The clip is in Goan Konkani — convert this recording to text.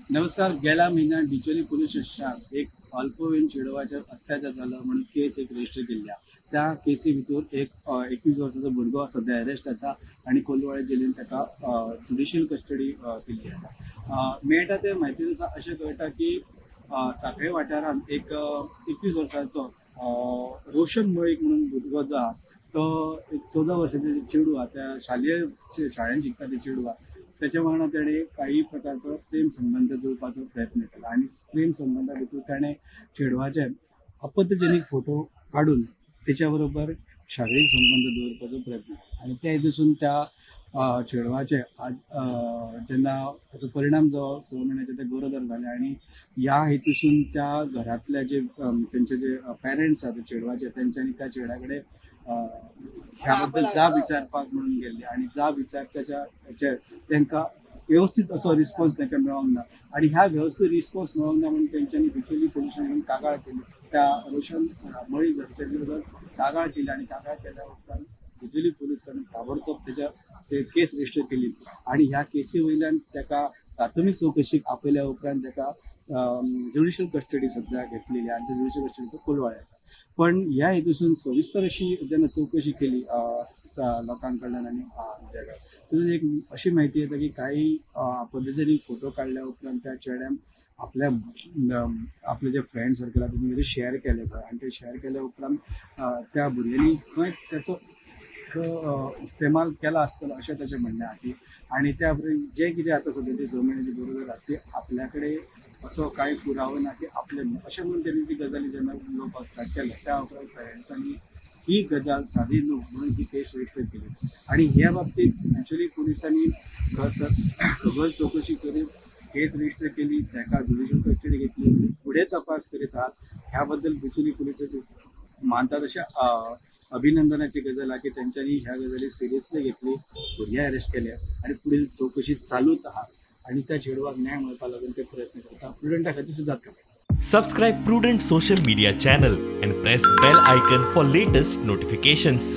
नमस्कार. गेल्या म्हयन्यात डिचोली पुलीस स्टेशनार एक अल्पवयीन चेडवाचेर अत्याचार जालो म्हणून केस एक रजिस्टर केल्ली आहा. त्या केसी भितर एक 21 वर्साचो भुरगो सद्या अरेस्ट आसा आनी कोलवाळे जेलीन ताका ज्युडिशियल कस्टडी दिल्ली आसा. मेळटा ते म्हायतीनुसार अशें कळटा की साखळे वाठारांत एक 21 वर्साचो रोशन मळीक म्हणून भुरगो जो आहा, तो एक 14 वर्साचें जें चेडूं आहा, त्या शालेय शाळेंत शिकता तें चेडूं आहा, त्याच्या वांगडा तेणे काही प्रकारचो प्रेम संबंद जुळपाचो प्रयत्न केला आनी प्रेम संबंदा भितर ताणें चेडवाचे आपत्तीजनीक फोटो काडून तेच्या बरोबर शारिरीक संबंद दवरपाचो प्रयत्न केला. आनी ते हितून त्या चेडवाचे आज जेन्ना ताचो परिणाम जो 6 म्हयन्याचे ते गरोदर जाले आनी ह्या हेतूसून त्या घरांतल्या जे तेंचे जे पेरंट्स आहा त्या चेडवाचे, तेंच्यांनी त्या चेड्या कडेन ह्या बद्दल जाब विचारपाक म्हणून गेल्ले आनी जाब विचारच्याच्या हेचेर तांकां व्यवस्थीत असो रिस्पॉन्स तांकां मेळोंक ना आनी ह्या व्यवस्थीत रिस्पॉन्स मेळोंक ना म्हणून तेंच्यांनी बिचोली पुलीस स्टेशनान कागाळ केली. त्या रोशन मळीक हाच्या विरोधात कागाळ केली आनी कागाळ केल्या उपरांत बिचोली पुलिसांनी ताबडतोब तेच्या ते केस रजिस्टर केली आनी ह्या केसी वयल्यान ताका प्राथमीक चवकशीक आपयल्या उपरांत ताका ज्युडिशियल कस्टडी सद्या घेतलेली आनी ज्युडिशियल कस्टडी तो कोलवाळे आसा. पण ह्या हेतूसून सविस्तर अशी जेन्ना चवकशी केली लोकां कडल्यान आनी जाग्यार, तितून एक अशी म्हायती येता की काही आपत्तीजनीक फोटो काडल्या उपरांत त्या चेड्यान आपल्या आपले जे फ्रेंड सर्कल आहा तितून शेअर केले खंय आनी ते शेअर केल्या उपरांत त्या भुरग्यांनी खंय त्याचो इस्तेमाल केला आसतलो अशें ताचें म्हणणें आहा की आनी त्या उपरांत जें कितें आतां सद्या ती 6 म्हयन्याची गरोदर आहा, ती आपल्या कडेन असो कांय पुरावो ना की आपले म्हणून, अशें म्हणून तेणी ती गजाली जेन्ना उलोवपाक स्टार्ट केलें, त्या उपरांत पेरंट्सांनी ही गजाल सादी न्हू म्हणून ही केस रजिस्टर केली. आनी ह्या बाबतींत एक्चुअली पुलिसांनी खबर चवकशी करीत केस रजिस्टर केली, ताका ज्युडिशियल कस्टडी घेतली, फुडें तपास करीत आहात. ह्या बद्दल बिचोली पुलिसाचे मानतात अशें अभिनंदनाची गजाल आहा की तेंच्यांनी ह्या गजाली सिरियसली घेतली, भुरग्यां अरेस्ट केले आनी फुडील चवकशी चालूच आहा आनी त्या चेडवाक न्याय मेळपा लागून ते प्रयत्न करता. प्रुडंटा खातीर Siddharth Kamble. Subscribe Prudent Social Media channel and press bell icon for latest notifications.